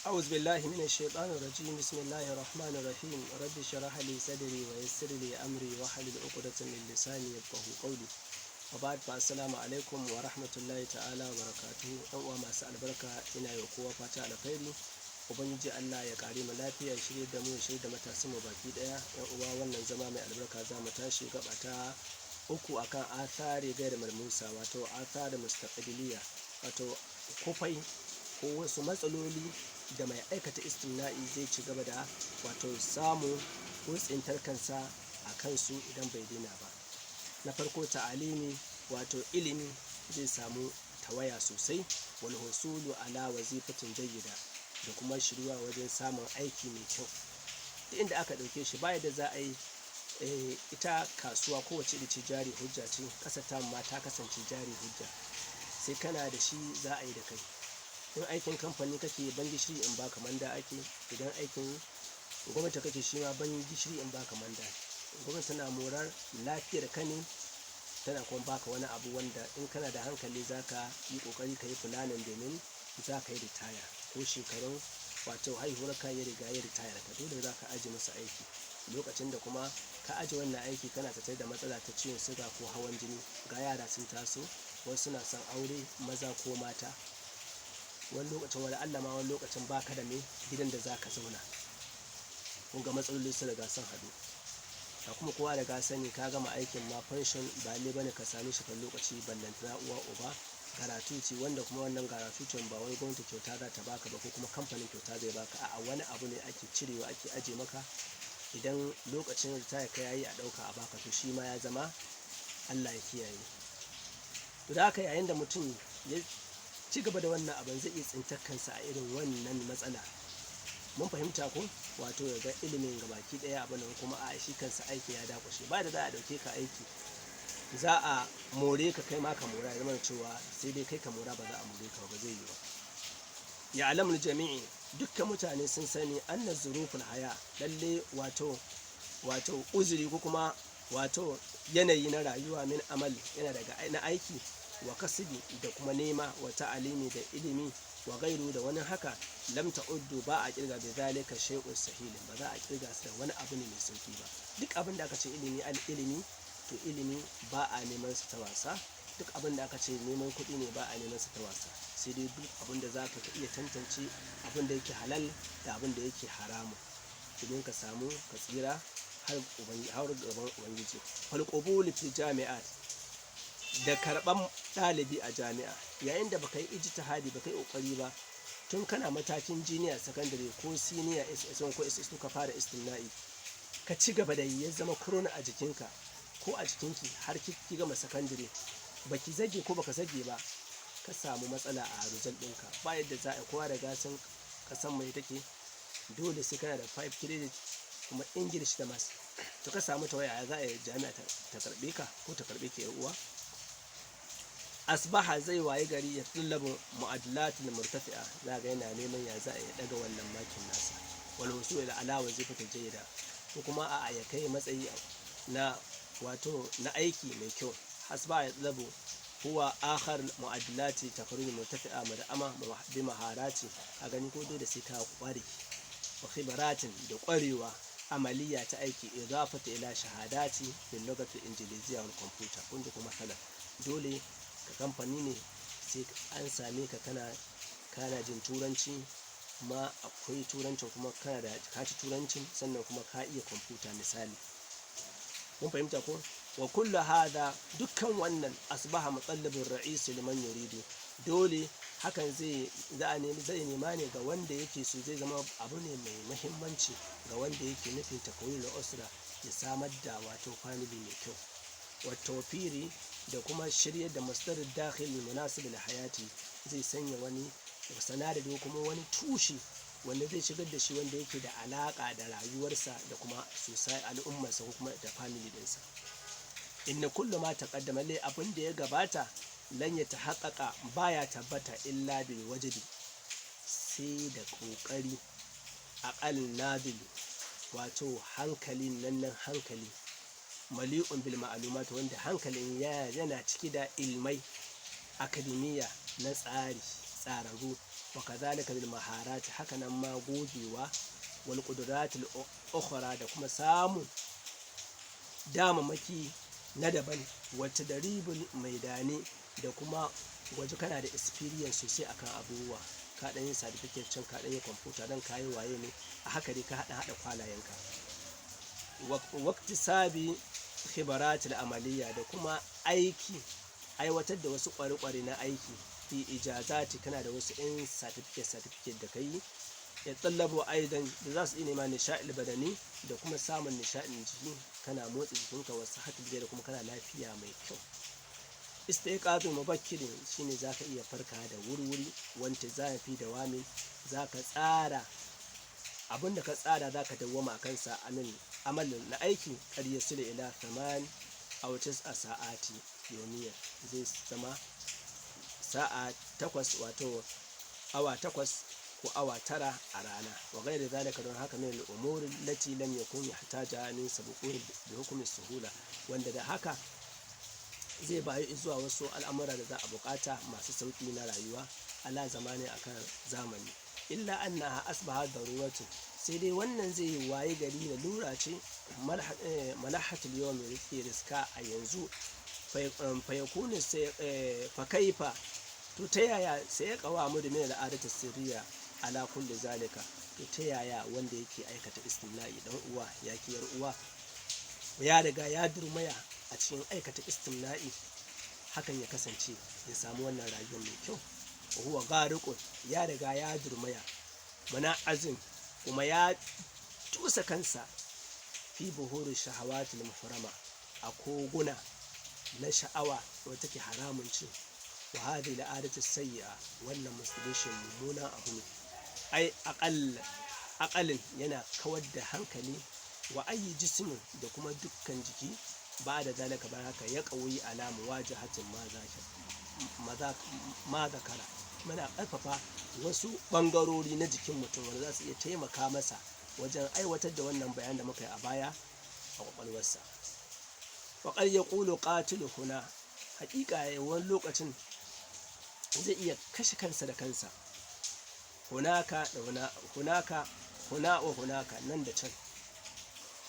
أعوذ بالله من الشيطان الرجيم. بسم الله الرحمن الرحيم. رب اشرح لي صدري ويسر لي أمري واحلل عقدة من لساني يفقهوا قولي. وبعد، فالسلام عليكم ورحمة الله تعالى وبركاته. Ɗan uwa masu albarka, ina yi kowa fata alkhairi. Ubangiji Allah ya kare mu lafiya, ya shirya da mu, ya shirya da matasan mu baki daya. Yan uwa, wannan zama mai albarka za mu tashi gaba ta uku akan آثار غير ملموسة, wato آثار مستقبلية, wato kufai ko wasu matsaloli da mai aikata istimna'i zai ci gaba da wato samu ko tsintar kansa a kansu idan bai daina ba. Na farko, ta'alimi, wato ilimi zai samu tawaya sosai, والحصول على وظيفة جيدة, da kuma shiryuwa wajen samun aiki mai kyau. Duk inda aka ɗauke shi, baya da za a yi, ita kasuwa kowace iri ce jari hujja ce. Ƙasar tamu ma ta kasance jari hujja, sai kana da shi za a yi da kai. In aikin kamfani kake, ban gishiri in baka manda ake. Idan aikin gwamnati kake, shi ma ban gishiri in baka manda. Gwamnati tana morar lafiyar ka ne, tana kuma baka wani abu wanda in kana da hankali za ka yi ƙoƙari ka yi planning domin za ka yi ritaya, ko shekarun wato haihuwar ka ya riga ya ritaya ka, dole za ka aje masa aiki. Lokacin da kuma ka aje wannan aiki, kana tattare da matsala ta ciwon suga ko hawan jini, ga yara sun taso, wasu suna son aure, maza ko mata. Wani lokacin, wani Allah ma, wani lokacin baka da me gidan da za ka zauna. Kun ga matsaloli sun riga sun haɗu. Ga kuma kowa da ka sani, ka gama aikin ma, pension ba lalle bane ka same shi kan lokaci, ballantana uwa uba gratuity, wanda kuma wannan gratuity ba wai gwamnati kyauta za ta baka ba ko kuma kamfanin kyauta zai baka. A'a, wani abu ne ake cirewa ake aje maka, idan lokacin ritaya ka yayi a ɗauka a baka. To shi ma ya zama Allah ya kiyaye. To da haka, yayin da mutum ya ci gaba da wannan abin, zai iya tsintar kansa a irin wannan matsala. Mun fahimta ko? Wato ya ga ilimin gabaki ɗaya abin nan, kuma a shi kansa aikin ya dakushe. Ba da za a ɗauke ka aiki, za a more ka, kai ma ka mora, ya zama cewa sai dai kai ka mora, ba za a more ka ba, zai yi ba. يعلم الجميع, dukkan mutane sun sani, أن ظروف الحياة, lalle wato uzuri ko kuma wato yanayi na rayuwa, من عمل, yana daga na aiki, وكسب, da kuma nema, وتعليم, da ilimi, وغيره, da wani haka, لم تعد, ba a kirga, بذلك الشيء السهل, ba za a kirga su da wani abu ne mai sauki ba. Duk abin da aka ce ilimi al ilimi, to ilimi ba a neman sa ta wasa. Duk abin da aka ce neman kuɗi ne, ba a neman sa ta wasa. Sai dai duk abin da za ka iya tantance abin da yake halal da abin da yake haramu domin ka samu ka tsira har gaban Ubangiji. فالقبول في الجامعات, da karɓan ɗalibi a jami'a, yayin da baka yi ijtihadi, baka yi ƙoƙari ba tun kana matakin junior secondary ko senior SS1 ko SS2 ka fara istimna'i, ka ci gaba da yi, ya zama corona a jikinka ko a jikinki har ki gama secondary, baki zage ko baka zage ba, ka samu matsala a result ɗinka, ba yadda za a, kowa da gasan kasan mai take, dole sai kana da 5 credit kuma English da Maths, to ka samu tawaya, za a yi jami'a ta karɓe ka ko ta karɓe ki, uwa? أصبح, zai waye gari, يطلب معدلات مرتفعة, za ga yana neman ya za a iya daga wannan makin nasa, والحصول على وظيفة جيدة, ko kuma a'a, ya kai matsayi na wato na aiki mai kyau. أصبح يطلب هو آخر معدلات تخرج مرتفعة مدعمة بمهارات, a gani ko dole sai ka kware, وخبرات, da kwarewa عملية ta aiki, إضافة إلى شهادات باللغة الإنجليزية والكمبيوتر. Kun ji kuma matsala, dole ka kamfani ne sai an same ka kana jin Turanci kuma akwai Turancin, kuma kana da ka ci Turancin, sannan kuma ka iya kwamfuta misali. Mun fahimta ko? وكل هذا, dukkan wannan, أصبح مطلب رئيس لمن يريد, dole hakan zai za a nemi zai nema ne ga wanda yake so, zai zama abu ne mai muhimmanci ga wanda yake nufin تكوين أسرة, ya samar da wato family mai kyau, وتوفير, da kuma shirya da مصدر دخل مناسب لحياته, zai sanya wani sanadari kuma wani tushe wanda zai shigar da shi, wanda yake da alaƙa da rayuwarsa da kuma sosai al'ummarsa ko kuma da family ɗinsa. إن كل ما تقدم, lai abin da ya gabata, لن يتحقق, baya tabbata, إلا بالجهد, sai da ƙoƙari, عقل ناضج, wato hankali nan hankali, مليء بالمعلومات, wanda hankalin yana cike da ilmai أكاديمية na tsari tsararru. Wa kadhalika bil maharat, haka nan ma gogewa, wal qudratil ukhra, da kuma samun damamaki na daban, wacce da ribul maidani, da kuma gwaji kana da experience sosai akan abubuwa, ka ɗan yi certificate can, ka ɗan yi kwamfuta don ka yi waye ne, a haka dai ka haɗa kwalayenka. Waqtisabi khibaratil amaliya, da kuma aiki, aiwatar da wasu ƙware-ƙware na aiki, fi ijazati, kana da wasu in certificate da kai, ya tsallabo aidan, da za su iya nema nisha'il badani, da kuma samun nisha'in jiki, kana motsa jikinka, wasu hatil, da kuma kana lafiya mai kyau. Istiqatu mubakkirin shine zaka iya farka da wurwuri, wanta zafi da wami, zaka tsara abinda ka tsara, zaka dawwama a kansa. Amin amalin na aiki kar yasulu ila 8 aw 9 sa'ati yawmiya, zai zama sa'a 8, wato awa 8 ko awa 9 a rana. Wa ghairi zalika, don haka min al-umuri allati lam yakun yahtaja min sabuqin bi hukmi suhula, wanda da haka zai bayu zuwa wasu al'amura da za a bukata masu sauki na rayuwa ala zamani, akan zamani. Illa annaha asbaha daruratu, sai dai wannan zai waye gari da lura ce malahatul yawm yake riska a yanzu. Fayakunu sai fa kaifa, to ta yaya sai ya kawa mu da min al'adatu sirriya ala kulli zalika? To ta yaya wanda yake aikata istimna'i, dan uwa, ya kiyar uwa, ya riga ya durmaya a cikin aikata istimna'i, hakan ya kasance ya samu wannan rayuwar mai kyau? Huwa gariqun, ya riga ya durmaya, mana azim, kuma ya tusa kansa fi buhuri shahawatil muhrama, a koguna na sha'awa wadda take haramun ce. Wa hadhihi al'adatu sayyi'a, wannan masturbation mummunan abu ne, ai aqalin yana kawar da hankali, wa ayi jismin, da kuma dukkan jiki. Ba da zalika, bayan haka, ya ƙauyi alamu wajahatin ma zakara, muna ƙarfafa wasu ɓangarori na jikin mutum wanda za su iya taimaka masa wajen aiwatar da wannan bayan da muka yi a baya a ƙwaƙwalwarsa. Waƙar ya ƙulu ƙatilu huna, haƙiƙa wani lokacin zai iya kashe kansa da kansa. Hunaka da hunaka, huna wa hunaka, nan da can.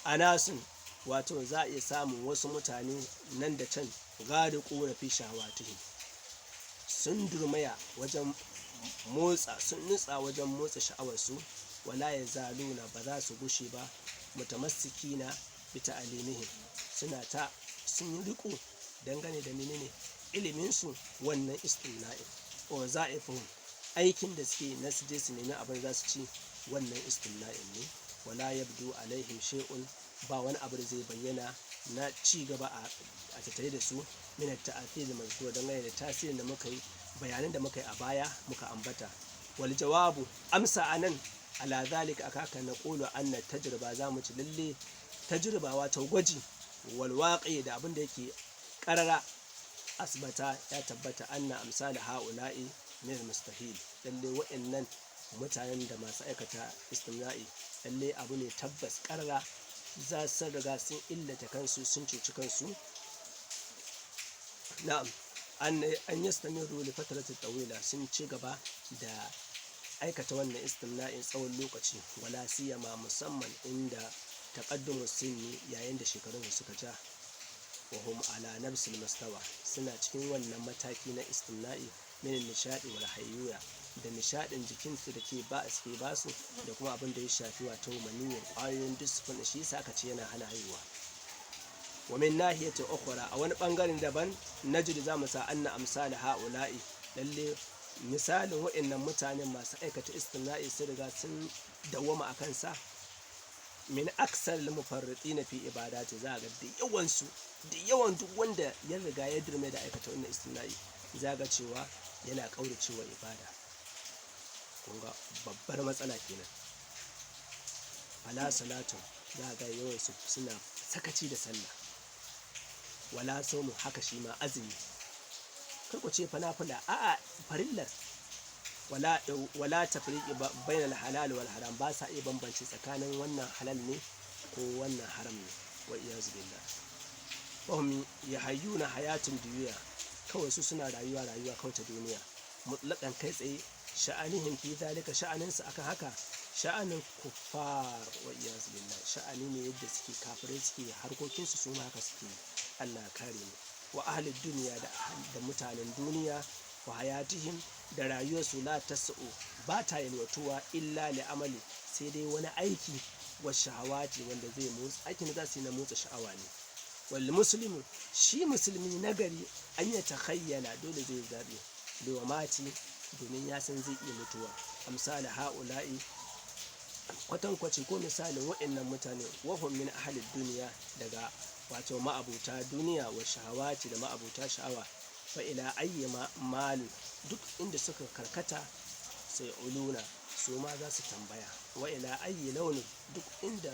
Anasun, wato za a iya samun wasu mutane nan da can, gari ƙura fi shawatihi, sun durmaya wajen motsa, sun nutsa wajen motsa sha'awarsu. Wala ya zaluna, ba za su gushe ba, mutamassikina bi ta'alimihim, suna ta sun riko dangane da menene iliminsu, wannan istimna'in wa za'ifuhum, aikin da suke na su je su nemi abin za su ci, wannan istimna'in ne. Wala yabdu alaihim shay'un, ba wani abu da zai bayyana na ci gaba a tattare da su, min ta'athir mazkur, dangane da tasirin da muka yi, bayanan da muka yi a baya muka ambata. Wal jawabu, amsa anan, ala zalika, akaka, na qulu anna tajriba, za mu ci lalle tajriba, wato gwaji, wal waqi, da abin da yake karara, asbata, ya tabbata, anna amsal haula'i min mustahil, lalle wa'annan mutanen da masu aikata istimna'i, lalle abu ne tabbas karara, za su riga sun illata kansu, sun cuci kansu. Na'am, an yastamiru li fatratin tawila, sun ci gaba da aikata wannan istimna'in tsawon lokaci, wala siyama, musamman inda taqaddumu sinni, yayin da shekarun suka ja, wa hum ala nafsil mustawa, suna cikin wannan mataki na istimna'i, min nishadi wal hayyuya, da nishadin jikinsu da ke ba suke basu, da kuma abin da ya shafi wato maniyyar ƙwayoyin discipline, shi yasa aka ce yana hana haihuwa. Wa min nahiyati ukhra, a wani bangaren daban, najidu, za mu sa, anna amsal haula'i, lalle misalin wa'annan mutanen masu aikata istimna'i, sun riga sun dawwama a kansa, min aksar mufarritina fi ibadati, za ga da yawan su, da yawan duk wanda ya riga ya dirme da aikata wannan istimna'i, za ga cewa yana kauracewa ibada. Kun ga babbar matsala kenan. Fala salatu, za ga yawan su suna sakaci da sallah, wala saumu, haka shi ma azumi, kar ku ce fa nafila, a'a, farillar, wala tafriqi bainal halal wal haram, ba sa iya bambance tsakanin wannan halal ne ko wannan haram ne, wa iyazu billah. Wahum yahayyuna hayatun duniya, kawai su suna rayuwa, rayuwa kawai ta duniya, mutlaqan, kai tsaye. Sha'anihim fi zalika, sha'aninsu akan haka, sha'anin kuffar wa iyaz billah, sha'ani ne yadda suke kafirai suke harkokinsu, su ma haka suke. Allah ya kare mu. Wa ahlid duniya, da mutanen duniya, wa hayatihim, da rayuwarsu, la tas'u, ba ta yalwatuwa, illa li amali, sai dai wani aiki, wa shahawati, wanda zai motsa, aikin da za su yi na motsa sha'awa ne. Wal muslimu, shi musulmi nagari, an ya takhayyala, dole zai zabe liwamati, domin ya san zai iya mutuwa. Amsala ha'ula'i, kwatankwaci ko misalin waɗannan mutane, wahum min ahlid duniya, daga wato ma'abuta duniya, wa shahawati, da ma'abuta sha'awa. Fa ila ayyama malu, duk inda suka karkata, sai uluna, su ma za su tambaya. Wa ila ayyi launi, duk inda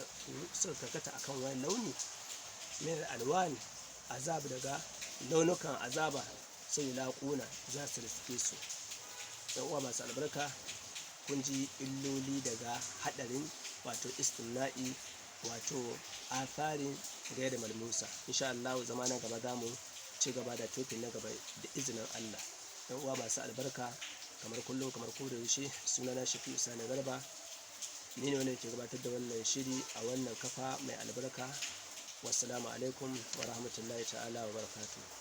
suka karkata akan wani launi, min alwani azab, daga launukan azaba, sai laƙuna, za su riske su. Yan uwa masu albarka, kun ji illoli daga haɗarin wato istimna'i, wato atharin gairi malmusa. Insha Allah zama na gaba za mu ci gaba da topic na gaba da izinin Allah. Yan uwa masu albarka, kamar kullum, kamar ko da yaushe, sunana Shafi'u Sani Garba, ni ne wanda ke gabatar da wannan shiri a wannan kafa mai albarka. Wassalamu alaikum wa rahmatullahi ta'ala wa barakatuh.